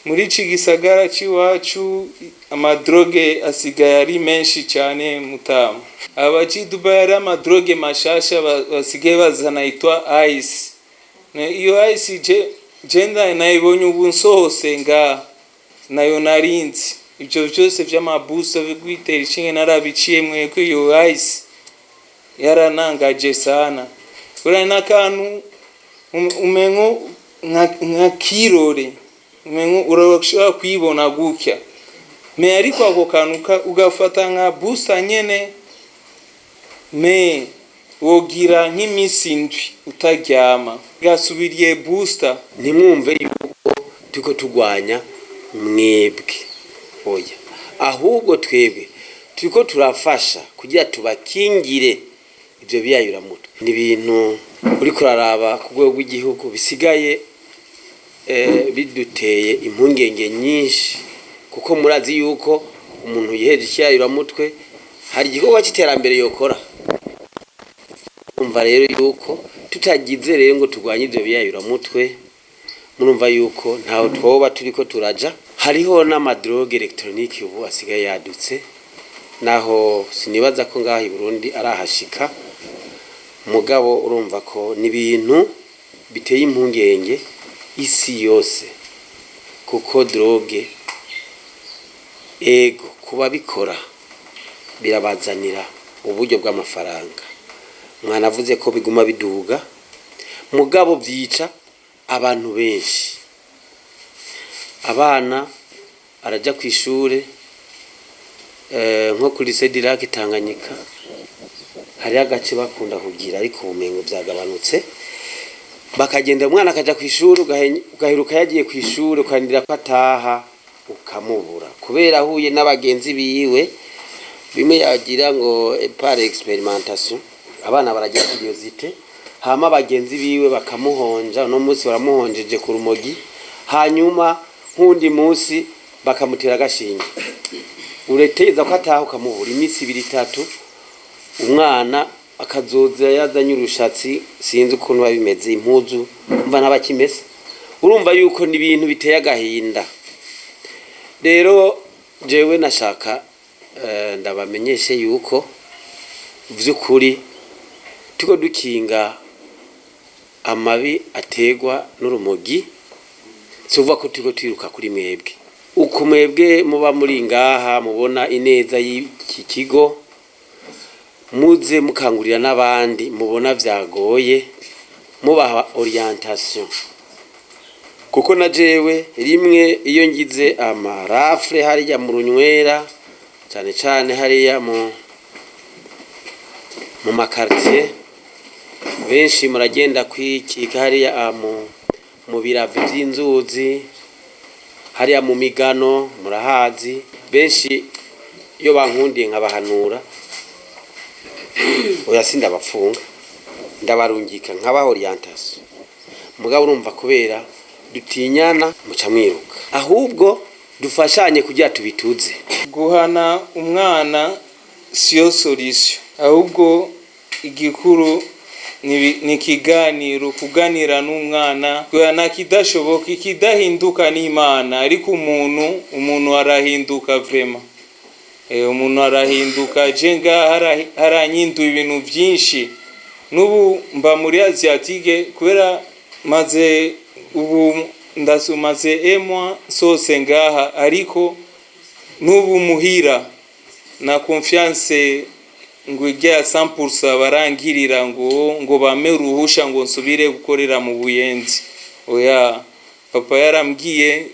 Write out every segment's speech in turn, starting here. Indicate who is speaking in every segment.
Speaker 1: Muri iki gisagara c'iwacu ama drogues asigaye ari menshi cyane, mutama. Abaji Dubai ari ama drogues mashasha basigaye bazana yitwa ice. Iyo ice je nayibonye ubu nsohose ngaha, nayo narinzi. Ivyo vyose vy'amabuso vyo kwitera ishinge narabiciyemwo, ko iyo ice yaranangaje sana. Uriya n'akantu umengo nka kirore, umengo urashobora kuyibona gutya mais, ariko ako kantu ugafata nka booster nyene, mais wogira nk'imisi 7 utaryama, gasubiriye booster.
Speaker 2: Ntimwumve yuko turiko turwanya mwebwe, oya, ahubwo twebwe turiko turafasha kugira tubakingire ivyo biyayuramutwe. Ni ibintu uriko uraraba ku rwego rw'igihugu bisigaye biduteye impungenge nyinshi, kuko murazi yuko umuntu yiheje ikiyayuramutwe hari igikorwa c'iterambere yokora. Umva rero yuko tutagize rero ngo turwanye ivyo biyayuramutwe, murumva yuko ntaho twoba turiko turaja. Hariho n'ama drogues électroniques ubu asigaye yadutse, naho sinibaza ko ngaha i Burundi arahashika, mugabo urumva ko ni ibintu biteye impungenge isi yose, kuko drogue, ego, kuba bikora birabazanira uburyo bw'amafaranga, mwanavuze ko biguma biduga, mugabo byica abantu benshi. Abana araja ku ishure, nko kuri Sedirake Tanganyika hariho agace bakunda kugira, ariko ubumengo vyagabanutse. Bakagenda, umwana akaja ku ishuri, ugaheruka yagiye ku ishuri, ukarindira ko ataha ukamubura, kubera ahuye n'abagenzi biwe, bimwe yagira ngo par expérimentation. Abana baragira curiosité, hama bagenzi biwe bakamuhonja. Uno munsi baramuhonjeje ku rumogi, hanyuma nk'undi munsi bakamutera agashinge. Uretegeza ko ataha ukamubura iminsi 2, 3, umwana akazoza yazanye urushatsi, sinzi ukuntu biba bimeze, impuzu mva ntabakimesa. Urumva yuko ni ibintu biteye agahinda. Rero jewe nashaka ndabamenyeshe yuko vy'ukuri turiko dukinga amabi aterwa n'urumogi. Si ukuvuga ko turiko twiruka kuri mwebwe. Uko mwebwe muba muri ngaha mubona ineza y'iki kigo, muze mukangurira n'abandi mubona vyagoye, mubaha orientation, kuko na jewe rimwe iyo ngize ama rafles hariya mu Runywera, cane cane hariya mu ma quartiers, benshi muragenda kwikika hariya mu birave vy'inzuzi, hariya mu migano murahazi. Benshi iyo bankundiye nkabahanura, oya, sindabapfunga, ndabarungika nkabaha orientation. Mugabo urumva kubera dutinyana muca mwiruka. Ahubwo dufashanye kugira tubituze.
Speaker 1: Guhana umwana siyo solution, ahubwo igikuru ni ikiganiro, kuganira n'umwana. Guhana kidashoboka, ikidahinduka n'Imana, ariko umuntu arahinduka vraiment. Umuntu arahinduka. Je ngaha haranyinduye ibintu byinshi. N'ubu mba muri Asiatique kubera maze ubu ndasumaze emwa sose ngaha, ariko n'ubu muhira na confiance ngo ijya 100% barangirira ngo bame uruhusha ngo nsubire gukorera mu Buyenzi. Oya, papa yarambwiye: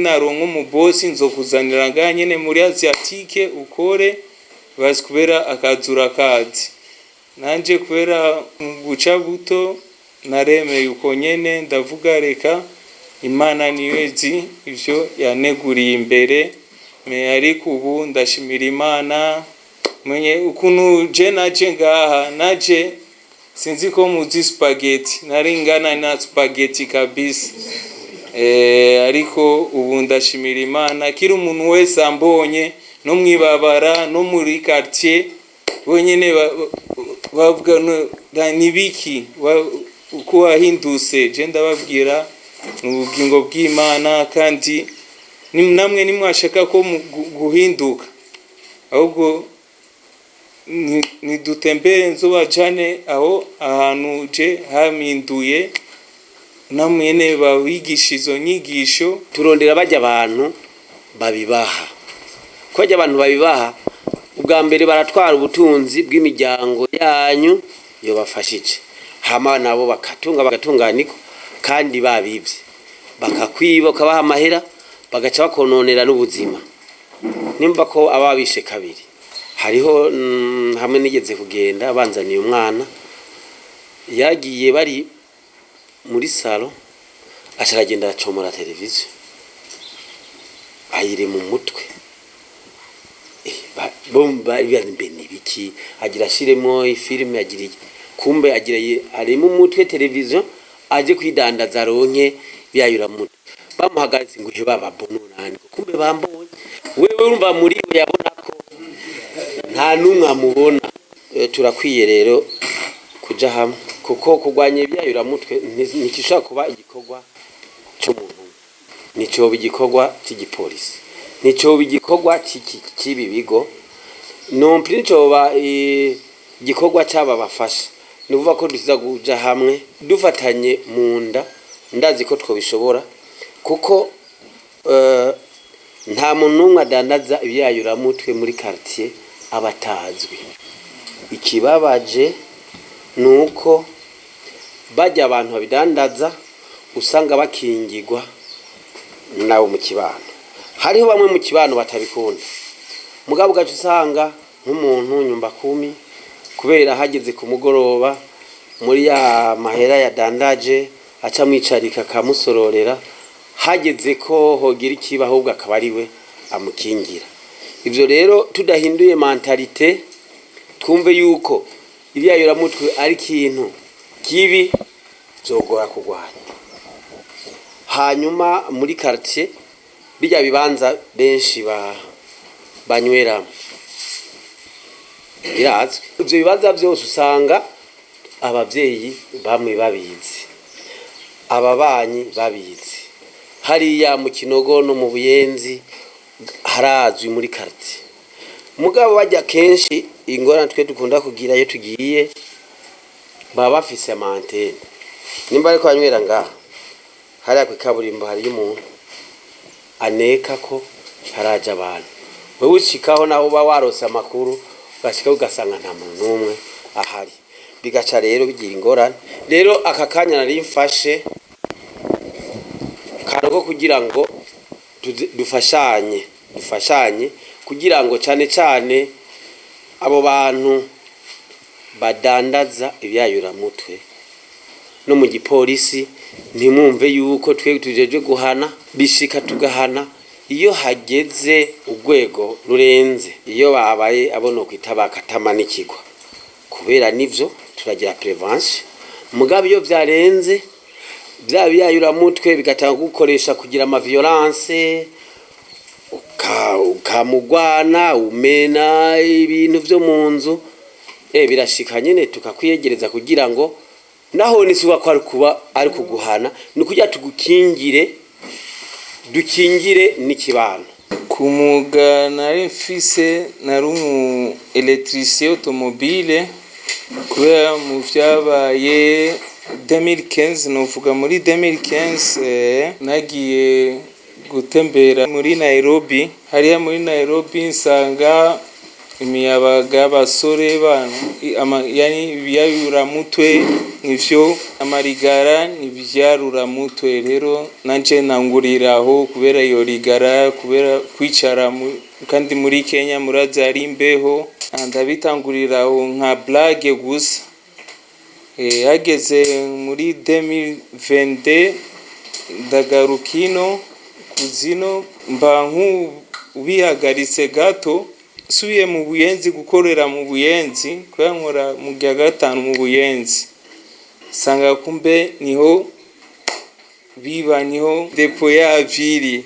Speaker 1: "Naronka umubosi nzokuzanira ngaha nyene muri Asiatique ukore." Basi kubera akazura kazi nanje, kubera mu guca buto naremeye uko nyene, ndavuga reka Imana niyo izi ivyo yaneguriye imbere. Mais ariko ubu ndashimira Imana. Mwenye ukuntu je naje ngaha, naje sinzi ko muzi spaghetti, nari ngana na spaghetti kabisa. Ariko ubu ndashimira Imana. Kiri umuntu wese ambonye no mwibabara no muri quartier bonyene bavuga nibiki uko wahindutse. Je ndababwira ni ubugingo bw'Imana kandi. Namwe nimwashaka ko guhinduka, ahubwo nidutembere, nzobajane aho ahantu je hampinduye, namwene babigisha izo nyigisho.
Speaker 2: Turondera bajya abantu babibaha, ko bajya abantu babibaha ubwa mbere baratwara ubutunzi bw'imiryango yanyu yobafashije, hama nabo bakatunga bagatunganirwa, kandi babivye bakakwiba ukabaha amahera, bagaca bakononera n'ubuzima. Nimba ko ababishe kabiri hariho hamwe nigeze kugenda banzaniye umwana yagiye bari muri salon, aca aragenda aracomora televiziyo ayire mu mutwe. Bo bari mbe nibiki, agira ashiremo ifilime, agira iki, kumbe agira arimo umutwe televiziyo, aje kwidandaza aronke byayura mutwe. Bamuhagaritse ngo he baba bononani, kumbe bambonye. Wewe urumva muri we yabona ko nta n'umwe amubona. Turakwiye rero kuja hamwe, kuko kurwanya ibyayuramutwe ntigishobora kuba igikorwa cy'umuntu umwe, nticoba igikorwa cy'igipolisi, nticoba igikorwa cy'ibi bigo non plus, nticoba igikorwa cy'aba bafasha. Ni ukuvuga ko dusiza kuja hamwe dufatanye mu nda. Ndazi ko twobishobora, kuko nta muntu n'umwe adandaza ibyayuramutwe muri quartier aba atazwi. Ikibabaje ni uko bajya abantu babidandaza usanga bakingirwa nabo mu kibano. Hariho bamwe mu kibano batabikunda, mugabo ugaca usanga nk'umuntu nyumba kumi, kubera hageze ku mugoroba muri ya mahera yadandaje aca amwicarika akamusororera, hageze ko hogira ikiba ahubwo akaba ari we amukingira. Ivyo rero tudahinduye mentalité, twumve yuko ibyayuramutwe ari ikintu kibi, vyogora kurwanya. Hanyuma muri quartier bijya bibanza benshi banyweramo birazwi, ivyo bibanza vyose usanga abavyeyi bamwe babizi, ababanyi babizi. Hariya mu Kinogo no mu Buyenzi harazwi muri quartier. Mugabo bajya kenshi ingorane twe dukunda kugira iyo tugiye, baba bafise ama antennes. Nimba ariko banywera ngaha hariya kw'ikaburimbo, hariyo umuntu aneka ko haraje abantu. Wewe ushikaho naho uba warose amakuru, ugashika ugasanga nta muntu n'umwe ahari, bigaca rero bigira ingorane. Rero aka kanya nari mfashe karo kugira ngo dufashanye kugira ngo cane cane abo bantu badandaza ibyayuramutwe no mu gipolisi ntimwumve yuko twe tujeje guhana, bishika tugahana iyo hageze urwego rurenze, iyo babaye abo nokwita bakatamanikirwa. Kubera nivyo turagira prévention, mugabo iyo vyarenze bya biyayuramutwe bigatanga gukoresha kugira ama violence, ukamugwana, umena ibintu vyo mu nzu, birashika nyene tukakwiyegereza, kugira ngo naho nisuba ko ari kuba ari kuguhana, ni kugira tugukingire, dukingire n'ikibano.
Speaker 1: Ku mwuga nari mfise, nari umu électricien automobile. Kubera mu vyabaye 2015, novuga muri 2015, nagiye gutembera muri Nairobi. Hariya muri Nairobi nsanga imiyabaga, abasore bano yani ibiyayuramutwe nivyo, amarigara n'ivyayuramutwe. Rero nanje nanguriraho kubera iyo rigara, kubera kwicara kandi muri Kenya murazi hari imbeho, ndabitanguriraho nka blague gusa. Hageze muri 2022 ndagaruka ino kuzino, mba nk'ubihagaritse gato, nsubiye mu Buyenzi gukorera mu Buyenzi, kubera nkora mu rya gatanu mu Buyenzi, nsanga kumbe niho biba, niho dépôt yavyo iri.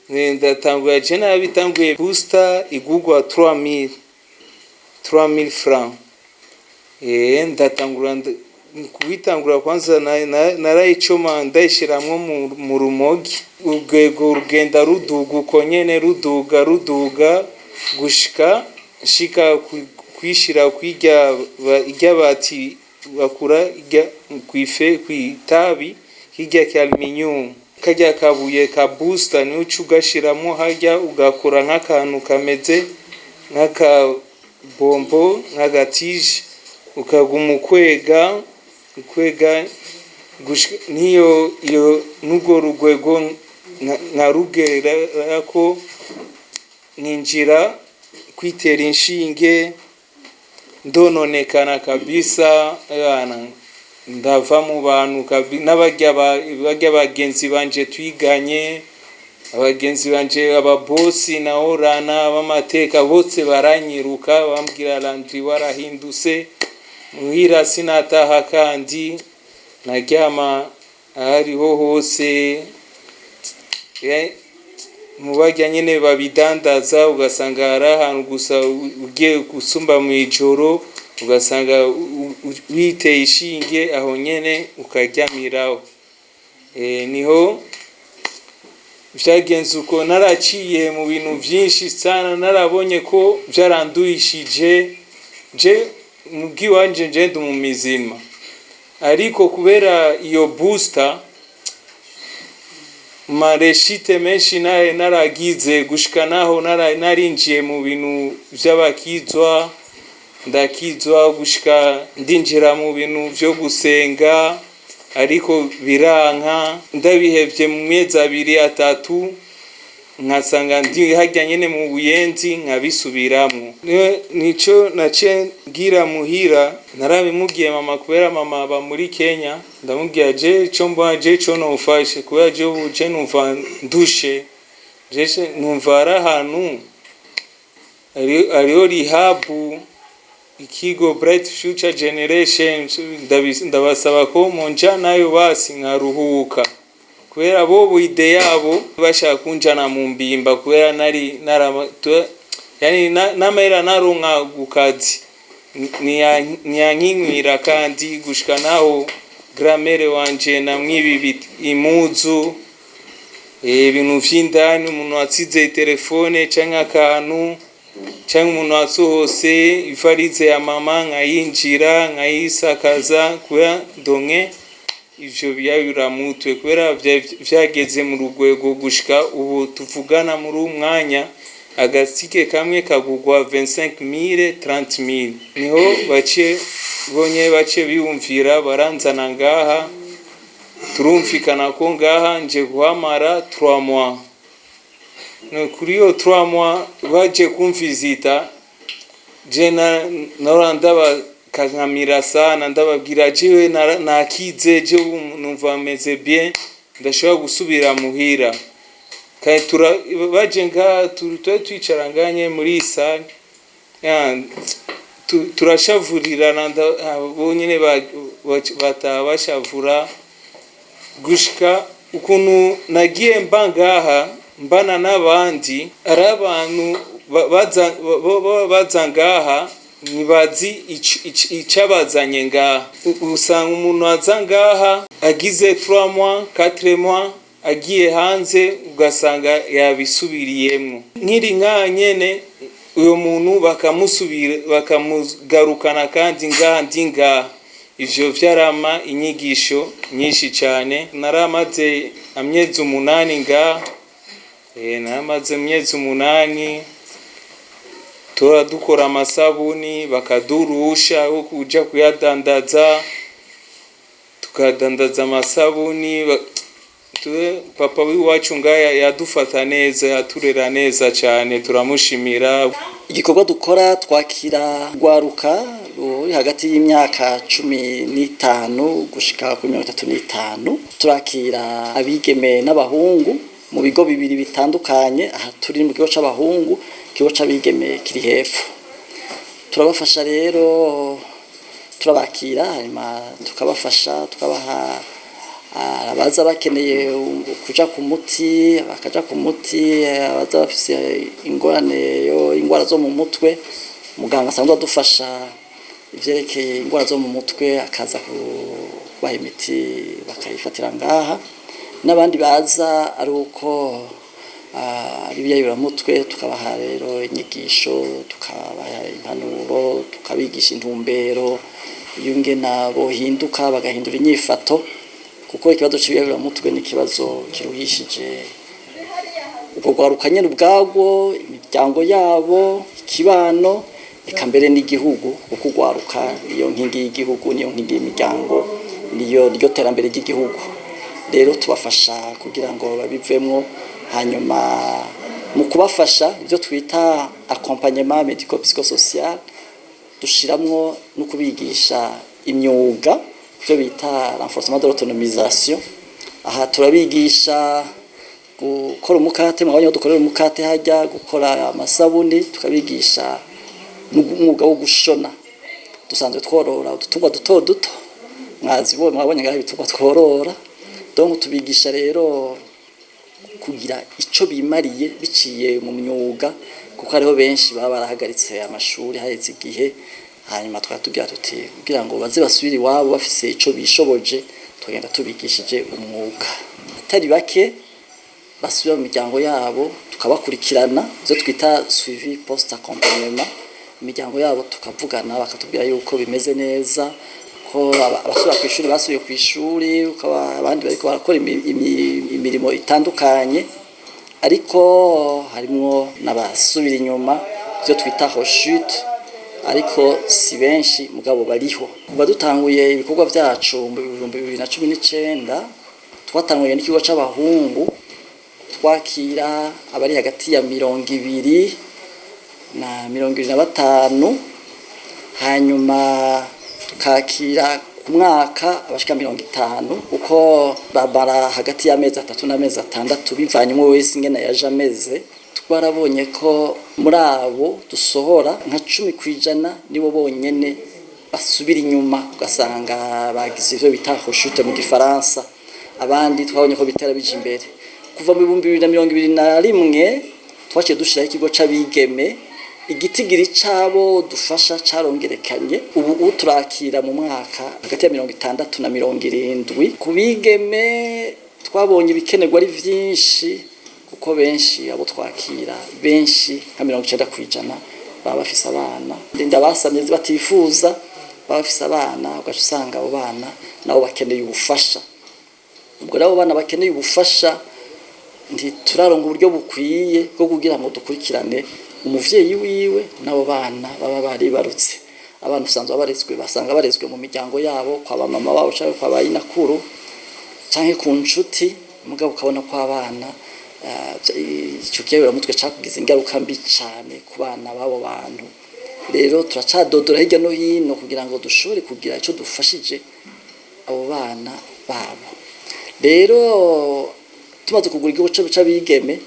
Speaker 1: Ndatangura je narabitanguye booster igurwa 3000 francs. Ndatangura. Kubitangura kwanza narayicoma ndayishiramwo mu rumogi. Urwego rugenda ruduga uko nyene, ruduga ruduga gushika nshika kwishira kwirya irya bati bakura irya kwife kwitabi hirya ka aluminium, karya kabuye ka booster niho uca ugashiramwo harya, ugakora nk'akantu kameze nk'aka bombo, nk'agatije, ukaguma ukwega ukwega niyo iyo n'urwo rugwego nkarugerako, ninjira kwitera inshinge, ndononekana kabisa yana, ndava mu bantu n'abarya barya bagenzi banje twiganye, abagenzi banje, ababosi nahorana b'amateka, bose baranyiruka bambwira: "Landry, warahindutse." Muhira sinataha kandi naryama ahariho hose mu barya nyene babidandaza. Ugasanga hari ahantu gusa ugiye gusumba mw'ijoro, ugasanga witeye ishinge aho nyene ukaryamiraho. Niho vyagenze uko. Naraciye mu bintu vyinshi sana, narabonye ko vyaranduhishije. Je mubwiwanje nje ndi umumizima, ariko kubera iyo booster, mareshite menshi naye naragize gushika naho narinjiye mu bintu vy'abakizwa, ndakizwa gushika ndinjira mu bintu vyo gusenga, ariko biranka. Ndabihevye mu mezi 2, 3, nkasanga ndi harya nyene mu Buyenzi, nkabisubiramwo. Nico naciye ngira muhira, narabimubwiye mama, kubera mama aba muri Kenya. Ndamubwira: "Je ico mbona, je ico nofashe, kubera je ubu je numva ndushe, je numva ari ahantu hariho rehab, ikigo Bright Future Generation, ndabasaba ko munjanayo basi nkaruhuka." Kubera bobo idée yabo bashaka kunjana mu Mpimba, kubera nari naraba yani n'amahera naronka ku kazi ntiyankinywira, kandi gushika naho grand-mère wanje namwiba impuzu, ibintu vy'indani, umuntu atsize telefone canke akantu, canke umuntu asohose ivarize ya mama nkayinjira nkayisakaza, kubera ndonke ivyo biyayuramutwe, kubera vyageze mu rugwego gushika ubu tuvugana muri uwu mwanya agasike kamwe kagugwa 25000, 30000. Niho baciye bonye baciye biyumvira baranzana ngaha, turumvikana ko ngaha nje kuhamara 3 mois. No kuri iyo 3 mois baje kumvizita, je nahora ndabakankamira sana, ndababwira: "Jewe nakize, jewe numva meze bien, ndashobora gusubira muhira." Kandi baje ngaha, twari twicara nganye muri iyi salle, turashavurirana, bo nyene bataha bashavura. Gushika ukuntu nagiye mba ngaha, mbana n'abandi, ari abantu baza ngaha ntibazi icabazanye ngaha. Usanga umuntu aza ngaha agize 3 mois, 4 mois, agiye hanze ugasanga yabisubiriyemwo. Nkiri ngaha nyene, uyo muntu bakamusubira bakamugarukana, kandi ngaha ndi ngaha. Ivyo vyarama inyigisho nyinshi cane. Naramaze amyezi 8 ngaha, naramaze amyezi 8, tora dukora amasabuni, bakadurusha wo kuja kuyadandaza, tukadandaza amasabuni. Papa w'iwacu ngaya yadufata neza, yaturera neza cane, turamushimira.
Speaker 3: Igikorwa dukora, twakira rwaruka ruri hagati y'imyaka 15 gushika kuri 35. Turakira abigeme n'abahungu mu bigo bibiri bitandukanye. Aha turi mu kigo c'abahungu, ikigo c'abigeme kiri hepfo. Turabafasha rero, turabakira, hanyuma tukabafasha, tukabaha abaza bakeneye kuja ku muti bakaja ku muti, abaza bafise ingorane yo ingwara zo mu mutwe, muganga asanzwe adufasha. ivyerekeye ingwara zo mu mutwe, akaza kubaha imiti bakayifatira ngaha, n'abandi baza ari uko ari ibiyayuramutwe, tukabaha rero inyigisho, tukabaha impanuro, tukabigisha intumbero y'ingena bohinduka, bagahindura inyifato, kuko ikibazo c'ibiyayuramutwe ni ikibazo kiruhishije ubwo rwaruka nyene ubwarwo, imiryango yabo, ikibano, eka mbere n'igihugu, kuko urwaruka niyo nkingi y'igihugu, niyo nkingi y'imiryango, niyo ryo terambere ry'igihugu. Rero tubafasha kugira ngo babivemwo, hanyuma mu kubafasha ibyo twita accompagnement médico psychosocial, dushiramwo no kubigisha imyuga, ibyo bita renforcement de l'autonomisation. Aha turabigisha gukora umukate, mwabonye aho dukorera umukate hajya gukora amasabuni, tukabigisha n'umwuga wo gushona. Dusanzwe tworora udutungwa duto duto, mwazibonye, mwabonye ngaho ibitungwa tworora. Donc tubigisha rero kugira ico bimariye biciye mu myuga, kuko hariho benshi baba barahagaritse amashuri haheze igihe, hanyuma twari tugira tuti kugira ngo baze basubire iwabo bafise ico bishoboje, tugenda tubigishije umwuga. Atari bake basubira mu miryango yabo, tukabakurikirana, ivyo twita suivi post accompagnement. Imiryango yabo tukavugana, bakatubwira yuko bimeze neza, ko abasubira ku ishuri basubiye ku ishuri, abandi bariko barakora imirimo itandukanye, ariko harimwo n'abasubira inyuma, ivyo twita rechute, ariko si benshi, mugabo bariho. Kuva dutanguye ibikorwa vyacu mu 2019, twatanguye n'ikigo c'abahungu, twakira abari hagati ya 20 na 25, hanyuma tukakira ku mwaka abashika 50, kuko babara hagati y'amezi 3 n'amezi 6, bivanye umwe wese ingene yaje ameze. Twarabonye ko muri abo dusohora, nka 10% nibo bonyene basubira inyuma, ugasanga bagize ivyo bita rechute mu gifaransa. Abandi twabonye ko bitera bija imbere. Kuva mu 2021 twaciye dushiraho ikigo c'abigeme, igitigiri c'abo dufasha carongerekanye. Ubu turakira mu mwaka hagati ya 60 na 70. Ku bigeme twabonye ibikenerwa ari vyinshi, kuko benshi abo twakira, benshi nka 90%, baba bafise abana, ndabasamye batifuza, baba bafise abana, ugaca usanga abo bana nabo bakeneye ubufasha. Ubwo rero abo bana bakeneye ubufasha, ntituraronka uburyo bukwiye bwo kugira ngo dukurikirane umuvyeyi wiwe n'abo bana baba baribarutse. Abana usanzwe barezwe, basanga barezwe mu miryango yabo, kwa ba mama babo canke kwa ba nyinakuru canke ku nshuti, mugabo ukabona ko abana ico kiyabiramutwe cakugize ingaruka mbi cane ku bana b'abo bantu. Rero turacadodora hirya no hino kugira ngo dushobore kugira ico dufashije abo bana babo. Rero tumaze kugura igihugu c'abigeme,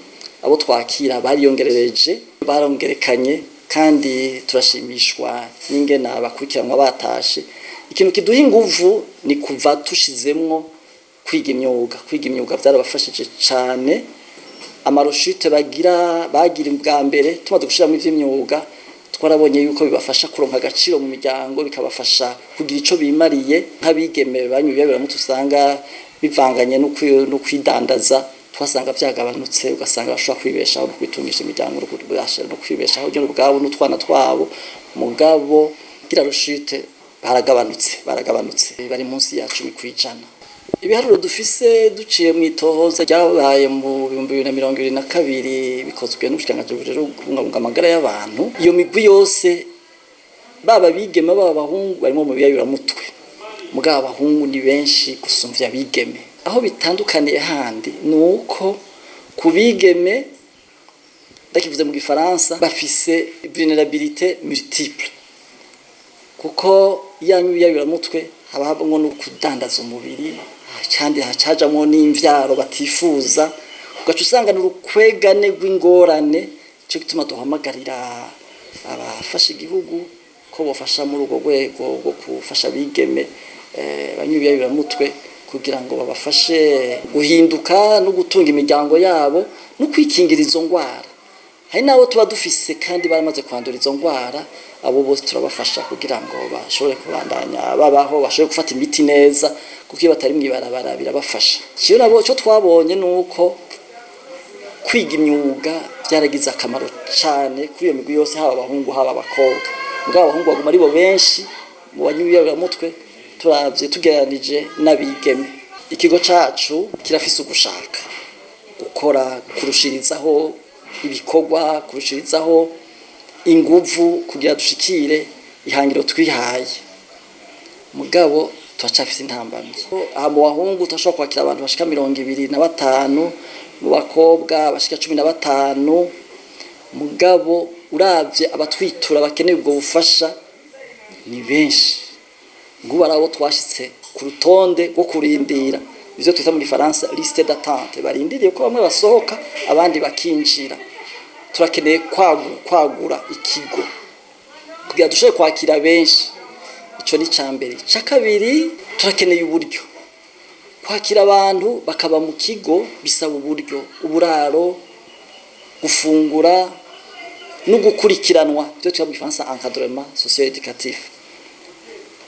Speaker 3: abo twakira bariyongerereje, barongerekanye, kandi turashimishwa n'ingena bakurikiranwa batashe. Ikintu kiduha inguvu ni kuva tushizemwo kwiga imyuga. Kwiga imyuga byarabafashije cane. Amaroshite bagira, bagira bwa mbere, tumaze gushiramo ivy'imyuga, twarabonye yuko bibafasha kuronka agaciro mu miryango, bikabafasha kugira ico bimariye. Nk'abigeme banywa ibiyabiramutwe usanga bivanganye no kwidandaza, twasanga byagabanutse, ugasanga bashobora kwibeshaho no kwitungisha imiryango no kwibeshaho nyine ubwabo n'utwana twabo. Mugabo gira rushite baragabanutse, bari munsi ya 10%. Ibiharuro dufise duciye mu itohoza ryabaye mu 2022, bikozwe n'ubushikiranganji bujejwe kubungabunga amagara y'abantu, iyo migwi yose, baba abigeme baba abahungu, barimo mu biyayuramutwe, mugabo abahungu ni benshi gusumvya abigeme. Aho bitandukaniye handi ni uko ku bigeme, ndakivuze mu gifaransa, bafise vulnerabilité multiple, kuko iyo anywa ibiyayuramutwe haba habamwo no kudandaza umubiri, kandi hacajamwo n'imvyaro batifuza, ugaca usanga ni urukwegane rw'ingorane. Ico gituma duhamagarira abafasha igihugu ko bofasha muri urwo rwego rwo gufasha abigeme banywa ibiyayuramutwe, kugira ngo babafashe guhinduka no gutunga imiryango yabo no kwikingira izo ngwara. Hari n'abo tuba dufise kandi baramaze kwandura izo ngwara. Abo bose turabafasha kugira ngo bashobore kubandanya babaho, bashobore gufata imiti neza, kuko iyo batari mw'ibarabara birabafasha. Ico nabo cyo twabonye nuko kwiga imyuga byaragize akamaro cyane kuri iyo migwi yose, haba abahungu haba abakobwa. Mugabo abahungu baguma ari bo benshi mu banywa ibiyobyabwenge turavye tugereranije n'abigeme. Ikigo cacu kirafise ugushaka gukora, kurushirizaho ibikorwa, kurushirizaho inguvu kugira dushikire ihangiro twihaye, mugabo turacafise intambamyi. Aha mu bahungu turashobora kwakira abantu bashika 25, mu bakobwa bashika 15, mugabo uravye abatwitura bakeneye ubwo bufasha ni benshi. Ngubu ari abo twashitse ku rutonde rwo kurindira, ivyo twita mu gifaransa liste d'attente, barindiriye ko bamwe basohoka abandi bakinjira. Turakeneye kwagura ikigo kugira dushobore kwakira benshi. Ico ni ca mbere. Ica kabiri, turakeneye uburyo. Kwakira abantu bakaba mu kigo bisaba uburyo, uburaro, gufungura no gukurikiranwa, ivyo twita mu gifaransa encadrement socio-éducatif.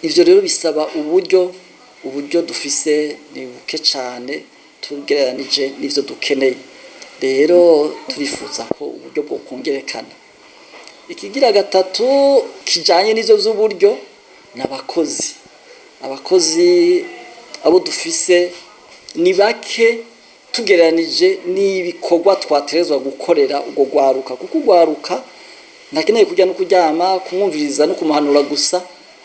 Speaker 3: Ivyo rero bisaba uburyo. Uburyo dufise ni buke cane tugereranije n'ivyo dukeneye. Rero turifuza ko uburyo bwo kongerekana. Ikigira gatatu kijanye n'ivyo vy'uburyo n'abakozi. Abakozi abo dufise ni bake tugereranije n'ibikorwa twaterezwa gukorera urwo rwaruka, kuko urwaruka ntakeneye kurya no kuryama, kumwumviriza no kumuhanura gusa.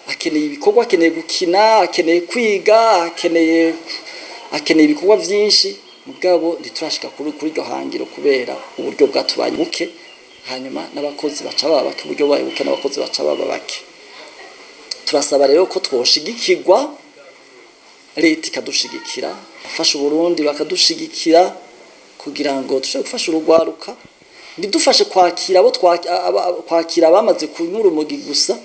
Speaker 3: Akeneye ibikorwa, akeneye gukina, akeneye kwiga, akeneye ibikorwa vyinshi. Mugabo ntiturashika kuri iryo hangiro kubera uburyo bwatubanye buke, hanyuma n'abakozi baca baba bake. Uburyo bubaye buke, n'abakozi baca baba bake. Turasaba rero ko twoshigikirwa, leta ikadushigikira, afasha Uburundi bakadushigikira kugira ngo dushobore gufasha urugwaruka. Ntidufashe kwakira abo kwakira abamaze kunywa urumogi gusa,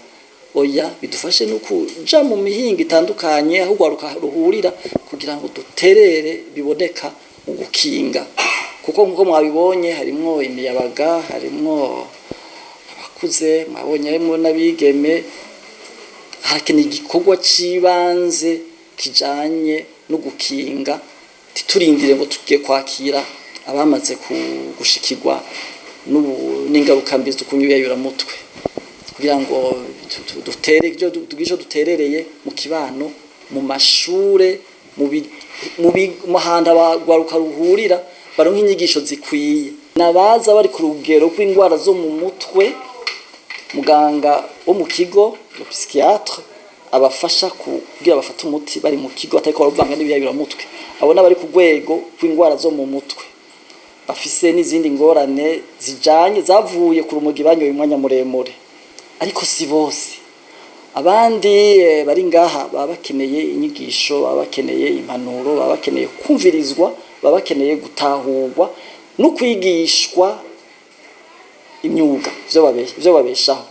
Speaker 3: oya, bidufashe no kuja mu mihinga itandukanye aho urwaruka ruhurira kugira ngo duterere biboneka mu gukinga, kuko nkuko mwabibonye harimwo imiyabaga, harimwo abakuze, mwabonye harimwo n'abigeme. Harakeneye igikorwa c'ibanze kijanye no gukinga, titurindire ngo tugiye kwakira abamaze gushikirwa n'ingaruka mbi zo kunywa ibiyayuramutwe, kugira ngo dutere tugire ico duterereye mu kibano, mu mashure, mu hantu abagwaruka ruhurira, baronke inyigisho zikwiye. Nabaza bari ku rugero rw'indwara zo mu mutwe, muganga wo mu kigo, le psychiatre, abafasha kugira bafate umuti bari mu kigo atariko baravanga n'ibiyayuramutwe. Abo n'abari ku rwego rw'indwara zo mu mutwe bafise n'izindi ngorane zijanye zavuye ku rumogi banyoye umwanya muremure, ariko si bose. Abandi bari ngaha baba bakeneye inyigisho, baba bakeneye impanuro, baba bakeneye kumvirizwa, baba bakeneye gutahurwa no kwigishwa imyuga ivyo babeshaho.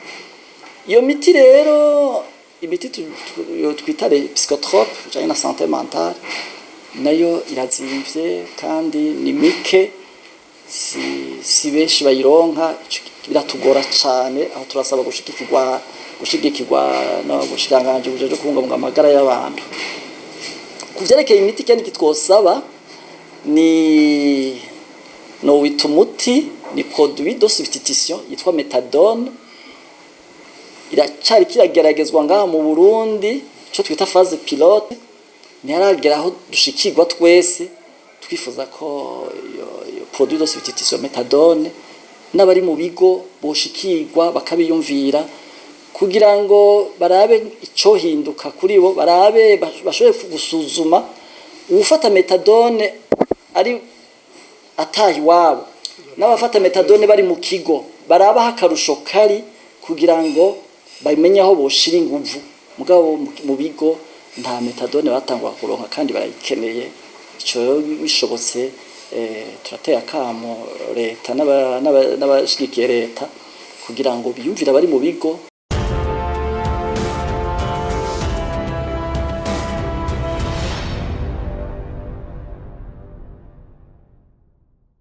Speaker 3: Iyo miti rero, imiti twita les psychotropes bijanye na santé mentale, nayo irazimvye kandi ni mike, si benshi bayironka. Biratugora cane. Aho turasaba gushigikirwa no bushikiranganji bujejwe kubungabunga amagara y'abantu. Ku vyerekeye imiti, kandi twosaba ni no wita umuti ni produit de substitution yitwa méthadone. Iracari kirageragezwa ngaha mu Burundi, ico twita phase pilote, ntiharagera aho dushikirwa twese. Twifuza ko iyo produit de substitution méthadone n'abari mu bigo boshikirwa, bakabiyumvira kugira ngo barabe icohinduka kuri bo, barabe bashobore gusuzuma uwufata méthadone ari ataha iwabo n'abafata méthadone bari mu kigo, barabaho akarusho kari kugira ngo bamenye aho boshira inguvu. Mugabo mu bigo nta méthadone batangwa kuronka kandi barayikeneye. Ico rero bishobotse, turateye akamo leta n'abashigikiye leta kugira ngo biyumvire abari mu bigo.